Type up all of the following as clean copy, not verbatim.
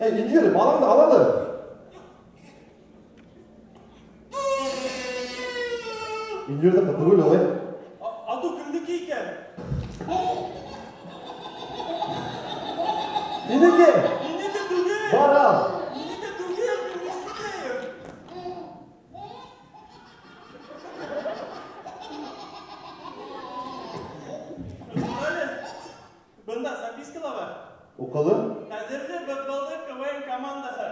Эй, Индира, балаңды алалы. Индирҙеке түгел ул, эй. Атыу кемдеке икән? Һинеке! Минеке түгел! Бар ал! Минеке түгел, мин нишләйем? Әле, бында записка ла бар. Уҡылы? Ҡәҙерле Бытбылдыҡ КВН командаһы.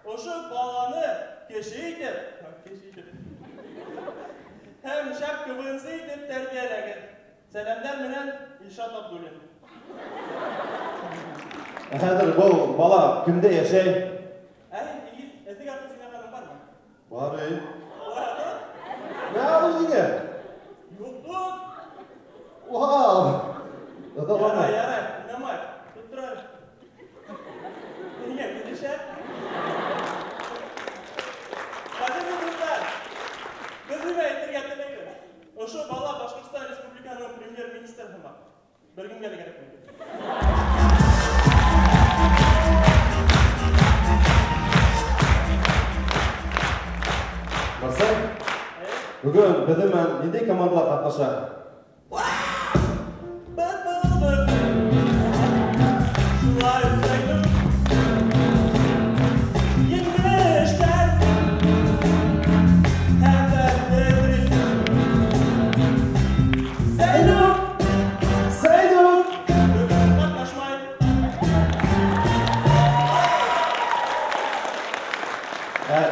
Ошо баланы кеше итеп, кеше итеп, һәм шәп КВНсы итеп тәрбиәләгеҙ. Сәләмдәр менән Илшат Абдуллин. Ә хәҙер был бала кемдә йәшәй? Әй, Илгиз, эҫе артыҡ синағаның бармы? Бар, эй. Улай аты? Нә ал үҙеңә? Юҡ, юҡ. Вау! Ята Ярай, бармай. ярай, уйнамай. Тот тор әле. Ниңә килешә? Ҡәҙерле дуҫтар, беҙ нимә әйтергә теләйбеҙ? Ошо бала Башҡортостан Республикаһының премьер-министры һымаҡ. Бер кемгә лә кәрәкмәй. Марсель, Әйе. бөгөн беҙҙең менән ниндәй командалар ҡатнаша?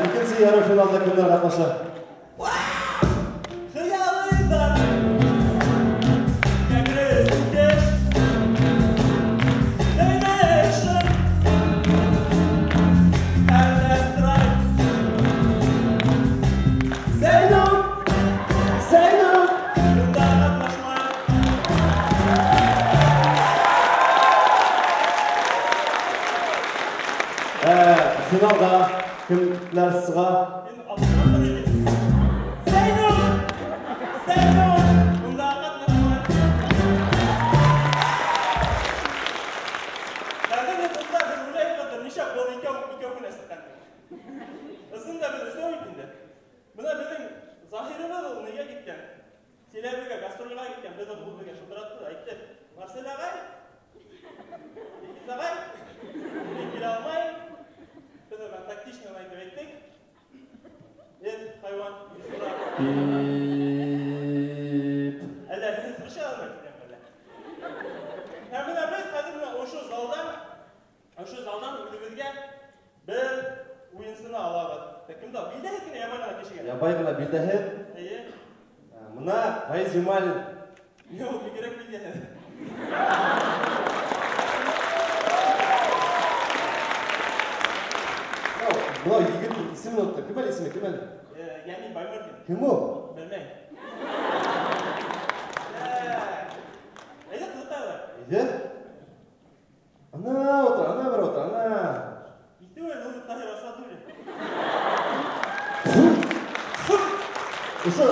Икенсе ярым финалда кемдәр ҡатнаша? Финалда кемдәр сыға? Бына беҙҙең Заһирыбыҙ ул нигә киткән? Силәбегә гастролгә киткән, беҙ уны беҙгә шылтыратты, әйтте. Марсель ағай, Илгиз ағай, мин килә алмайым. Беҙ уға тактично әйтеп әйттек. Эт, хайуан, исра. Пип. Әллә һеҙ слыша алмайһың, әллә? Һәм бына беҙ хәҙер бына ошо залдан үҙебеҙгә бер уйынсыны алабыҙ. Кемде ал? Билдәһеҙ генә, ябай ғына кешегә. Ябай ғына билдәһеҙ. Эйе. Бына Фаиз Юмалин. Юҡ, бигерәк билдәһеҙ. Бына егеттең исемен оноттом. Кем әле исеме? Кем әле? Йәмил Баймырҙин. Кем ул? Белмәйем. Әйҙә, ҡыҙыҡтайҙар. Әйҙә. Ана ултыра, ана бер ултыра, ана. Иҫтеүе, ул Таһир Асадуллин. Ошо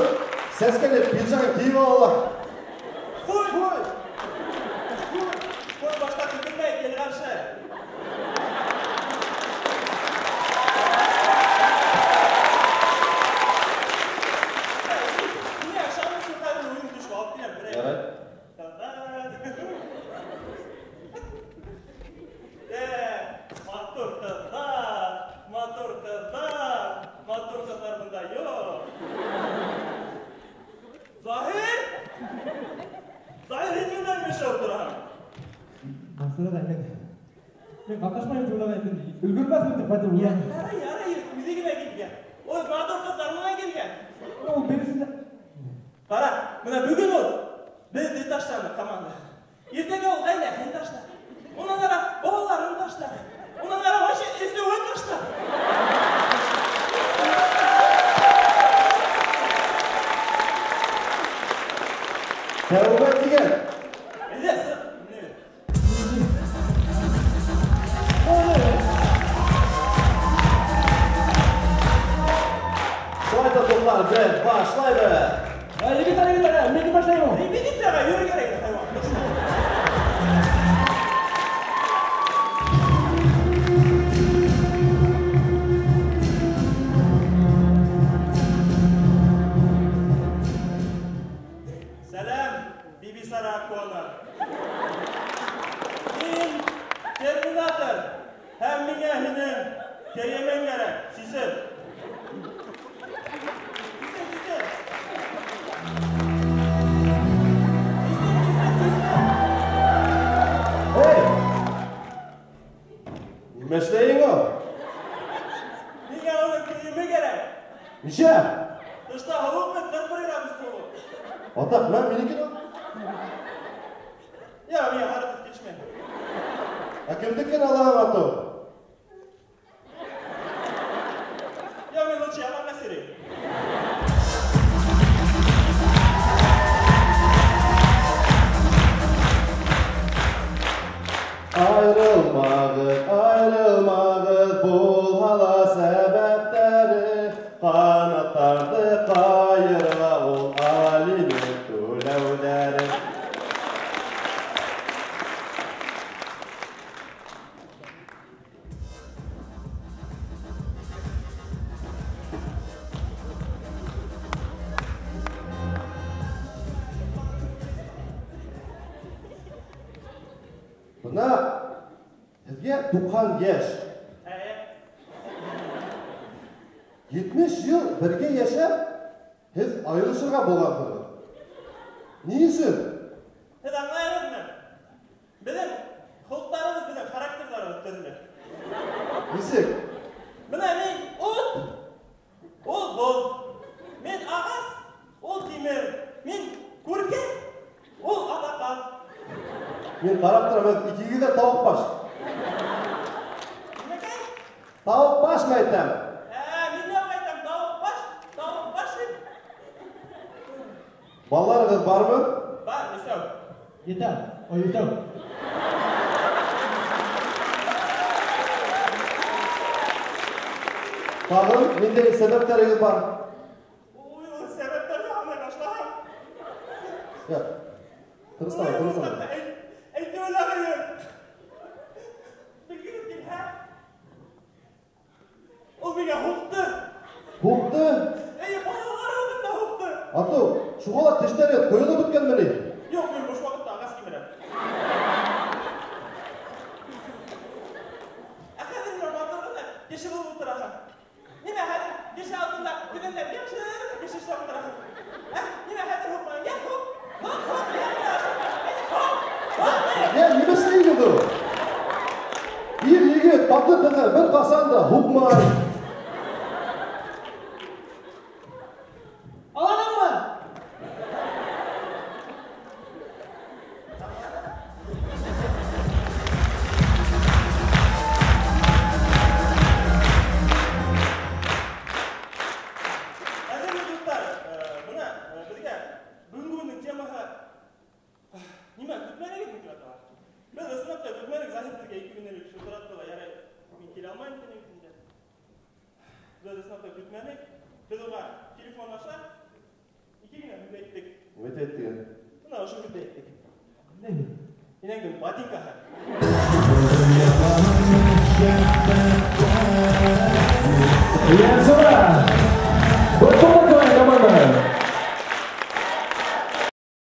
сәскәле пиджагын кейеп ала. Фуй! Фуй! Фуй, башта көтөлмәй, кил ҡаршы. Ниңә ышанып хәҙер үҙем төшөп алып киләм, берәй. Ярай. Матур ҡыҙҙар, матур ҡыҙҙар, матур ҡыҙҙар бында юҡ. Заһир! Заһир, һин нимә эшләп ултыраһың? Марсель ағай, мин ҡатнашмайым тип уйлағайным, өлгөрмәҫмен тип ҡайтып уйланым. Ярай, ярай, үҙе генә килгән. Ул матур ҡыҙҙар менән килгән. Ул береһендә. Ҡара, бына бөгөн ул беҙҙе ташланы команда. Иртәгә ул ғаиләһен ташлар. Унан ара балаларын ташлар. Унан ара вообще эсеүен ташлар. Тәүбә тигән. Әйҙә, сыҡ. Шулай ҙа, дуҫтар, беҙ башлайбыҙ. Егеттәр, егеттәр, мин башлайым. Репетицияға йөрөр кәрәк, хайуан. Мин терминатор. Һәм миңә һинең кейемең кәрәк. Сисен. Сисен, сисен. Сисен, сисен, сисен. Эй! Нимә эшләйһең ул? Миңә уның кейеме кәрәк. Нисә? Тышта һыуыҡ бит, 41 градус һыуыҡ. Атаҡ, мә, минеке ул. Я, миңә һарыҡ килешмәй. Ә кемдекен алаһың атыу? Я, мин лучше яланғас йөрөйөм. Айырылмағыҙ, айырылмағыҙ, булһа ла сәбәптәре, ҡанаттарҙы ҡайырла ул алимент түләүҙәре. Бына һеҙгә 90 йәш. Әйе. 70 йыл бергә йәшәп, һеҙ айырылышырға булғанһығыҙ. Ни өсөн? Һеҙ аңлайһығыҙмы? Беҙҙең холҡтарыбыҙ, беҙҙең характерҙарыбыҙ төрлө. Нисек? Бына мин ут, ул боҙ. Мин ағас, ул тимер. Мин күркә, ул аҙаҡан. Мин ҡарап торам, һеҙ икегеҙ ҙә тауыҡ баш. Нимәкәй? Тауыҡ баш мин әйтәм. Мин дә әйтәм, тауыҡ баш, тауыҡ баш тип. Балаларығыҙ бармы? Бар, бесәү. Етәү, ой, етәү. Тағын ниндәй сәбәптәрегеҙ бар? Ой, ул сәбәптәрҙе аңлай башлаһам. Юҡ. Тыныслан, тыныслан. Әйтеүе лә ҡыйын. Белгегеҙ килһә, ул миңә һуҡты. Һуҡты? Эйе, балалар алдында һуҡты. Атыу, шуға ла тештәре ҡойолоп бөткәнме ни? Юҡ, мин буш ваҡытта ағас кимерәм. Ә хәҙер мин матур ғына кеше булып ултыраһың. Нимә хәҙер кеше алдында үҙеңдән яҡшы кеше эшләп ултыраһың. Ә, нимә хәҙер һуҡмайың? Йә, һуҡ, һуҡ, һуҡ, йә, йә, һуҡ, һуҡ, һуҡ. Йә, нимә эшләйһегеҙ ул? Ир егет, ҡатын ҡыҙға бер ҡасан да һуҡмай. Аланыңмы? Әҙерле дуҫтар, бына беҙгә бөгөнгө көндөң темаһы нимә, көтмәнегеҙме тип атала. Беҙ ысынлап та көтмәнек, Заһир беҙгә 2 көн элек шылтыратты ла, ярай, мин килә алмайым тине бит инде. Беҙ ысынлап та көтмәнек. Беҙ уға телефон аша 2 генә һүҙ әйттек. Нимә әйттегеҙ? Бына ошо һүҙҙе әйттек. Нимә? Инәңдең ботинкаһы. Йәнсура!